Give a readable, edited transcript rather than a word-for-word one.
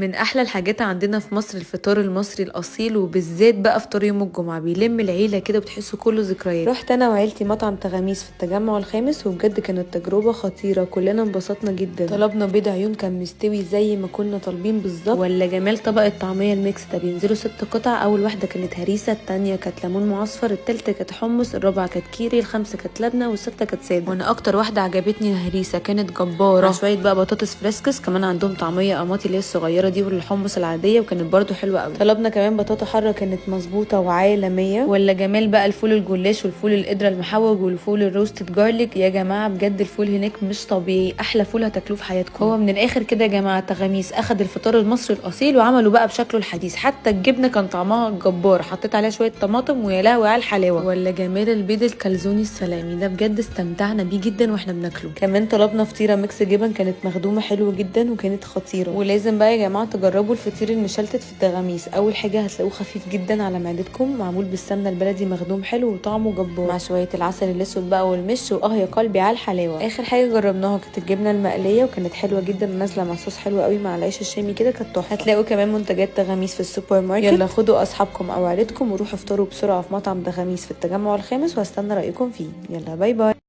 من احلى الحاجات عندنا في مصر الفطار المصري الاصيل، وبالذات بقى فطار يوم الجمعة بيلم العيلة كده وبتحسوا كله ذكريات. رحت انا وعيلتي مطعم تغاميس في التجمع الخامس، وبجد كانت تجربه خطيرة، كلنا انبسطنا جدا. طلبنا بيض عيون كان مستوي زي ما كنا طالبين بالظبط. ولا جمال طبق الطعمية ال mix ده، بينزلوا 6 قطع. اول واحدة كانت هريسه، الثانية كانت ليمون معصفر، الثالثة كانت حمص، الرابعة كانت كيري، الخامسة كانت لبنه، والسادسه كانت ساده. وانا اكتر واحدة عجبتني الهريسه، كانت جبارة. مع شوية بقى بطاطس فريسكس، كمان عندهم طعميه قماطي اللي هي الصغيرة دي والحمص العادية، وكانت برده حلوة قوي. طلبنا كمان بطاطا حارة كانت مظبوطة وعالميه. ولا جمال بقى الفول الجلاش والفول القدرة المحوج والفول ال roasted garlic. يا جماعة بجد الفول هناك مش طبيعي، احلى فول هتاكلوه في حياتكم. هو من الاخر كده يا جماعة تغاميس اخد الفطار المصري الاصيل وعملوا بقى بشكله الحديث. حتى الجبنة كان طعمها جبار، حطيت عليها شوية طماطم ويا لهوي على الحلاوة. ولا جمال البيض الكالزوني السلامي ده، بجد استمتعنا بيه جدا واحنا بناكله. كمان طلبنا فطيره mix جبن كانت مخدومة حلو جدا وكانت خطيرة. ولازم بقى يا جماعة تجربوا الفطير المشلتت في التغاميس. اول حاجة هتلاقوه خفيف جدا على معدتكم، معمول بالسمنه البلدي، مخدوم حلو وطعمه جبار، مع شوية العسل الاسود بقى والمش، واه يا قلبي على الحلاوة. اخر حاجة جربناها كانت الجبنة المقليه، وكانت حلوة جدا، نازله مع صوص حلو قوي مع العيش الشامي كده، كانت تحفة. هتلاقوا كمان منتجات تغاميس في السوبر ماركت. يلا خدوا اصحابكم او عيلتكم وروحوا افطروا بسرعة في مطعم تغاميس في التجمع الخامس، وهستنى رايكم فيه. يلا bye bye.